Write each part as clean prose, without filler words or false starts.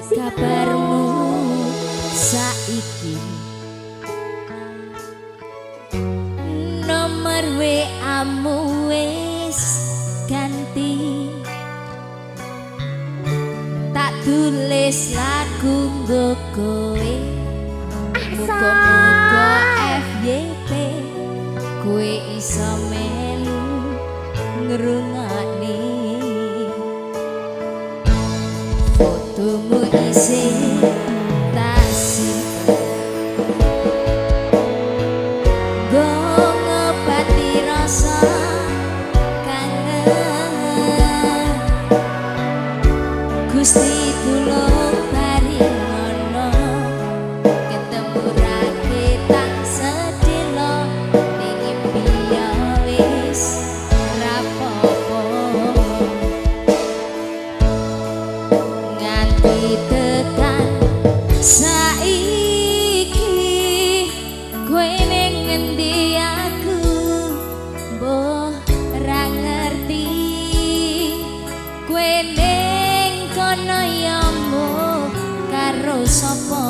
Kabarmu saiki? Nomor WA-mu wis ganti, tak tulis lagu nggo kowe. Muga-muga FYP kowe iso melu ngrungokne. Fotomu isih tak simpen nggo ngobati rasa kangen. Gusti tulung paringono ketemu rake tak sedelo ning impi ya wis rapopo. Nganti tekan saiki kowe ning ngendi aku mbuh ra ngerti. Kowe ning kono ya mbuh karo sapa,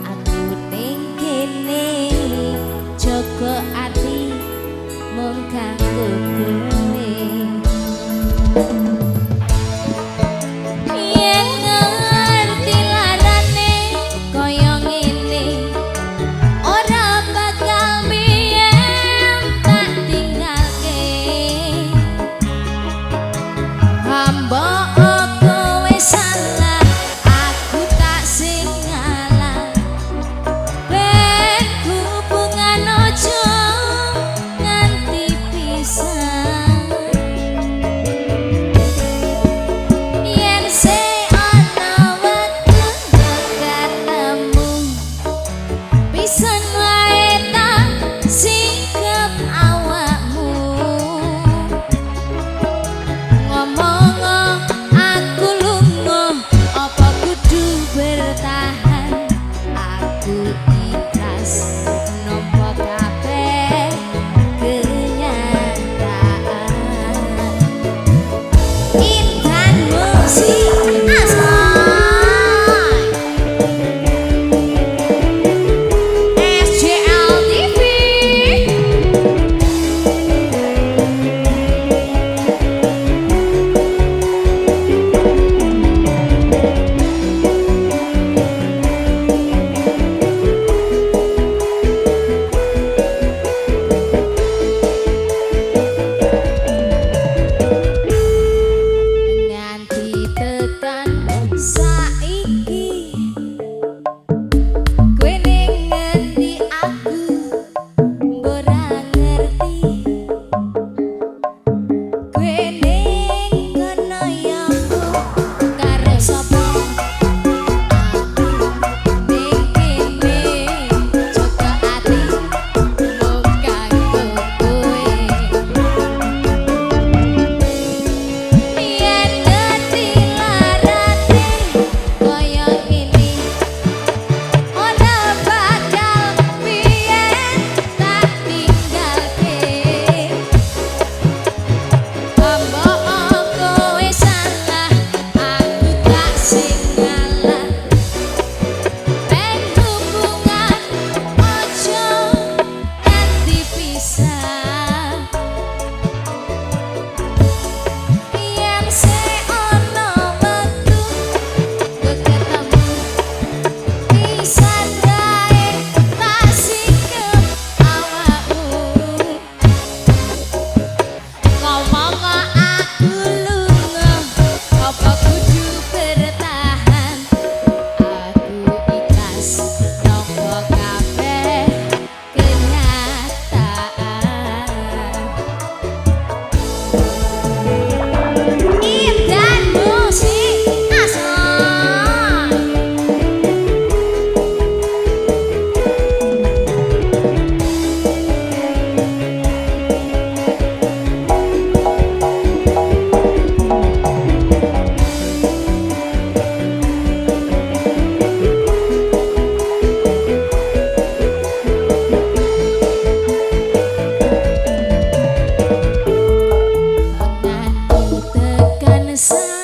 aku ning kene jaga ati mung kanggo kowe. Yen ngerti larane kaya ngene ora bakal biyen tak tinggalke. Hamba kowe salah, aku tak sing ngalah. Ben hubungan ojo nganti pisah. Yen se ana wektu ketemu, pisan wae tak singkep awakmu. Ngomong aku lunga apa kudu bertahan, aku ikhlas nampa kabeh kenyataan. Intan Musik Asoy SJL TV. Nganti tekan saiki kowe ning ngendi aku mbok ra ngerti. Kowe ning kono ya mbuh karo sapa, aku ning kene jaga ati mung kanggo kowe. Yen ngerti larane kaya ngene ora bakal biyen tak tinggalke. Hamba kowe salah, aku tak sing ngalah. Ben hubungan ojo nganti pisah. Yen se ana wektu ketemu, pisan wae tak singkep awakmu. Ngomong aku lunga apa kudu bertahan, aku ikhlas nampa kabeh kenyataan. Intan Musik Asoy. Nganti tekan saiki.